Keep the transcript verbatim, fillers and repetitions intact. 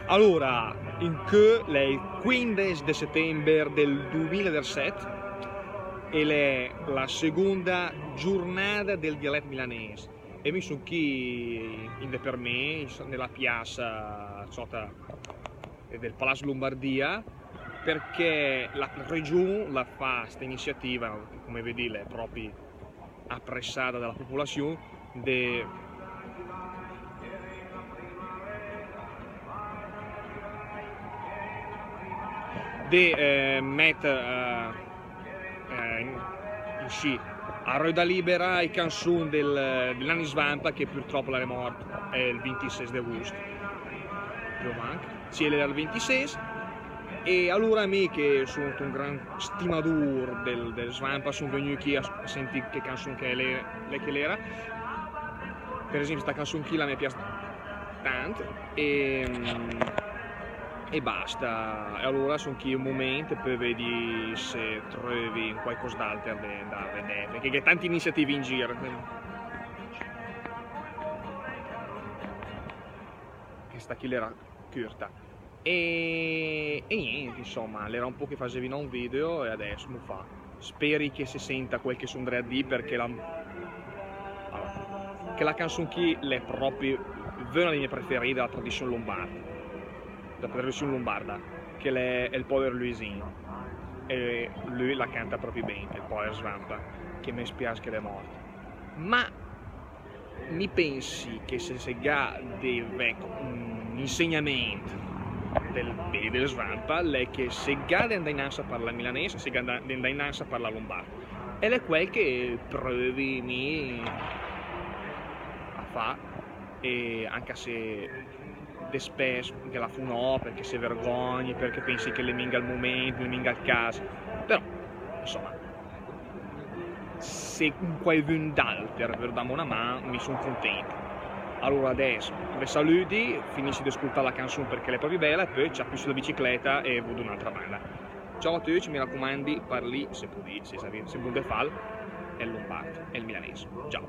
Alura, incö l'è el quindes de setember del dumila e desset e l'è la segonda giornada del dialet milanes. E mi son chì in de per me, in, nella piazza sota del Palazzo Lombardia, perché la region la fa sta iniziativa, come vedì, l'è propi apprezzada dalla popolazion, de, de, eh, met, eh, eh, in, inscì, a röda libera i canzon del, del Nani Svampa, che purtrop l'è mort, eh, el vintises de agost. Piö o manch. Sì, l'era el vintises. E alura mi, che son un gran stimador del, del Svampa, son vegnü chì a, a sentì che canzon che l'è, l'è che l'era. Per esempi, sta canzon chì la me pias tant e, e basta. E alura son chì un moment per vedì se trövi un quaicoss d'alter de, da vedè, perché gh'è tante iniziative in gir. Chesta chì l'era curta. E, e nient, insoma, l'era un po' che fasevi no un video e adess m'u fa. Speri che se senta quel che son dré a dì, perché la, alura, chela canzon chì l'è propi vöna de mie preferide della tradizion lombarda, della tradizion lombarda, che l'è El pover Luisin. E lü la canta propi ben, el pover Svampa, che me spias che l'è mort. Ma mi pensi che se, se gh'à de, ecco, un insegnament del, de, del Svampa, l'è che se gh'à de andà inanz a parlà milanes, se gh'à de andà inanz a parlà lombard. E l'è quel che prövi mi a fa, e anca se despès ghe la fo no, perché se vergogni, perché pensi che l'è minga el moment, l'è minga el cas. Però, insoma, se un quaivün d'alter vör dam una man, mi son content. Alura adess ve salüdi, finissi de scoltà la canzon perché l'è propi bela, e pö ciapi sü la bicicleta e vado de un'altra banda. Ciao a tücc, mi racomandi, parlì, se pödì, se savì, se pödì fal, el lombard, el milanes. Ciao.